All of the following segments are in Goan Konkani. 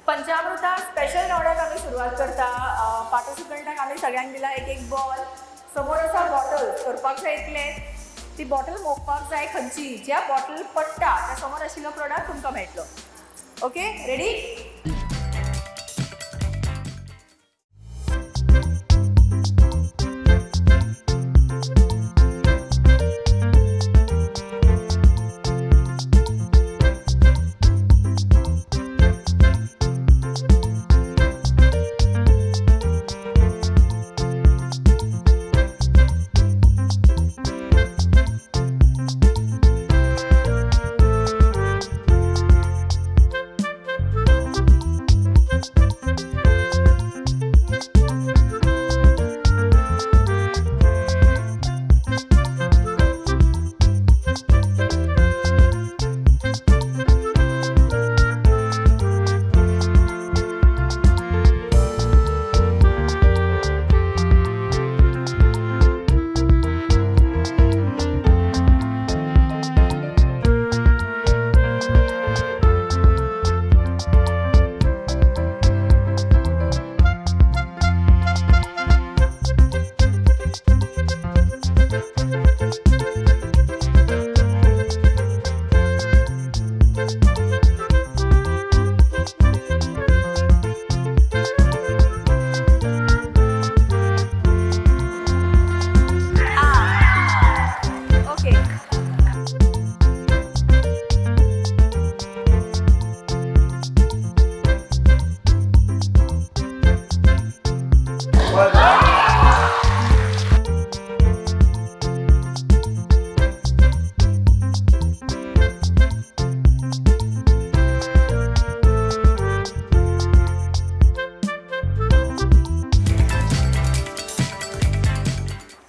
पंचामृता स्पेशल रावंडाक आमी सुरवात करता. पार्टिसिपंटाक आमी सगळ्यांक दिला एक एक बॉल. समोर आसा बॉटल. करपाक जाय इतलें, ती बॉटल मोखपाक जाय. खंयची ज्या बॉटल पडटा त्या समोर आशिल्लो प्रोडक्ट तुमकां मेळटलो. Okay, ready? Okay.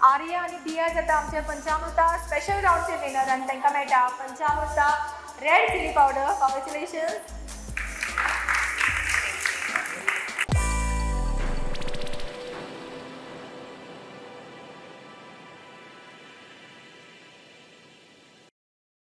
Arya आनी दिया जाता आमच्या पंचामृता स्पेशल रावंडचे विनर आनी तांकां मेळटा पंचामृता रेड चिली पावडर. कॉंग्रेच्युलेशन.